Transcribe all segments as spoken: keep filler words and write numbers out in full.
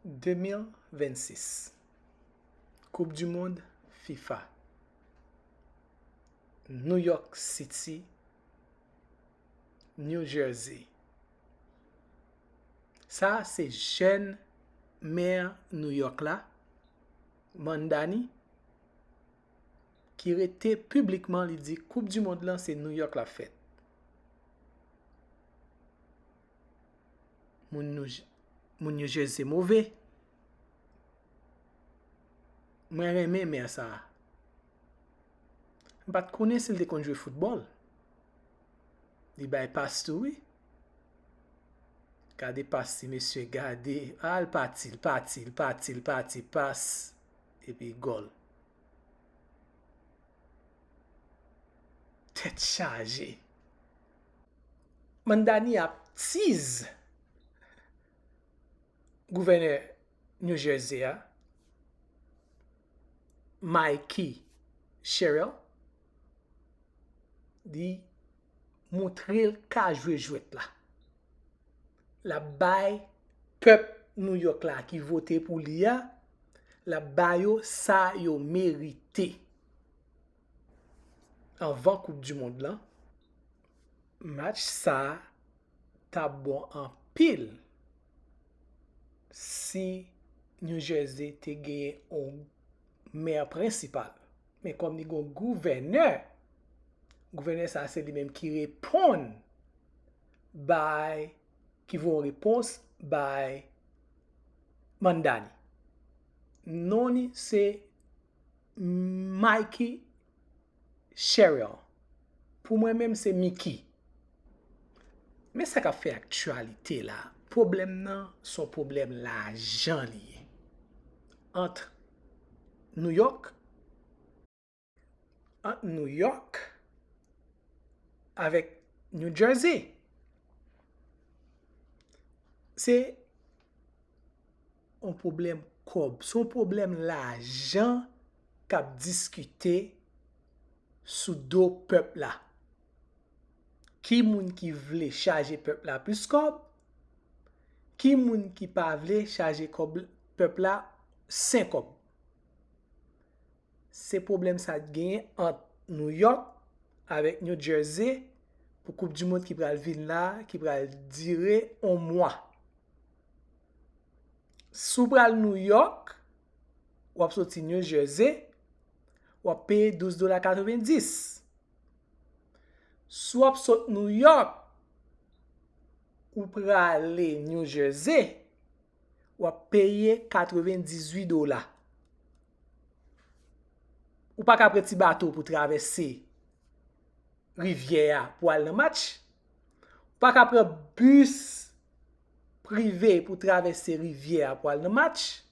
De mil vennsis, Koup di mond fifa, New York City, New Jersey. Sa a se jèn mè New York la, Mamdani, ki rete piblikman li di Koup di mond lan se New York l ap fèt. Moun New, moun New Jersey move. Mwen renmen mè sa a. M pa t konnen si l te konn jwe foutbòl. Li bay pas tou wi. Gade pas ti mesye, gade. A l pati, l pati, l pati, l pati, pas. Epi gòl. Tèt chaje. Mamdani ap tiz gouvènè New Jersey a, Mikie Sherrill, li montre l ka jwe jwèt la. L ap bay pèp New York la ki vote pou li a, l ap ba yo sa yo merite. Anvan Koup di mond lan, match sa a t ap bon anpil si New Jersey te genyen yon mè prensipal. Men kòm li gen yon gouvènè, gouvènè sa a se li menm ki reponn bay, ki voye yon repons bay Mamdani. Non li se Mikie Sherrill. Pou mwen menm se Mikie. Men sa k ap fè aktyalite la. Pwoblèm nan se yon pwoblèm lajan li ye. Ant New York, ant New York avèk New Jersey. Se yon pwoblèm kòb, se yon pwoblèm lajan k ap diskite sou do pèp la. Ki moun ki vle chaje pèp la plis kòb? Ki moun ki pa vle chaje kòb pèp la sen kòb? Se pwoblèm sa t genyen ant New York avèk New Jersey pou Koup di mond ki pral vin la, ki pral dire yon mwa. Si w pral New York, w ap soti New Jersey, w ap peye douz dola katrevenndis. Si w ap sot New York, ou prale New Jersey, w ap peye katrevendizuit dola. Ou pa ka pran ti bato pou travèse rivyè a pou al nan match. Ou pa ka pran bis prive pou travèse rivyè a pou al nan match.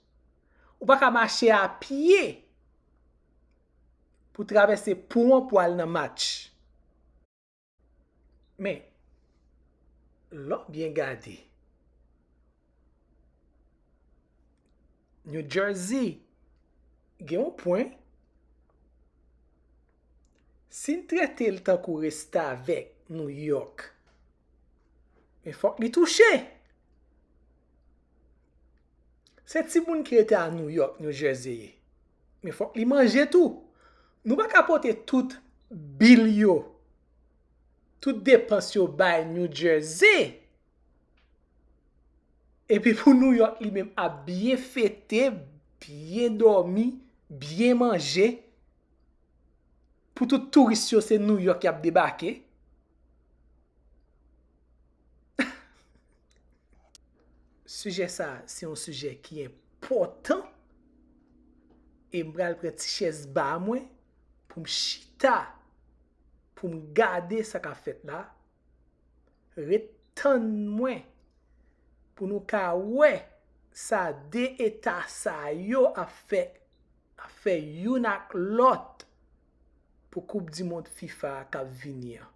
Ou pa ka mache a pye pou travèse pon an pou al nan match. Men, lè w byen gade, New Jersey gen yon pwen. Si n trete l tankou restavèk New York, men fòk li touche. Se timoun ki rete a New York, New Jersey ye. Men fòk li manje tou. Nou pa ka pote tout bil yo, tout depans yo bay New Jersey. Epi pou New York li menm ap byen fete, byen dòmi, byen manje. Pou tout touris yo se New York y ap debake. Sijè sa a, se yon sijè ki enpòtan. E m pral pran ti chèz ba mwen pou m chita, pou m gade sa k ap fèt la. Ret tann mwen pou nou ka wè sa de eta sa yo ap fè, ap fè youn ak lòt pou Koup di mond fifa a k ap vini an.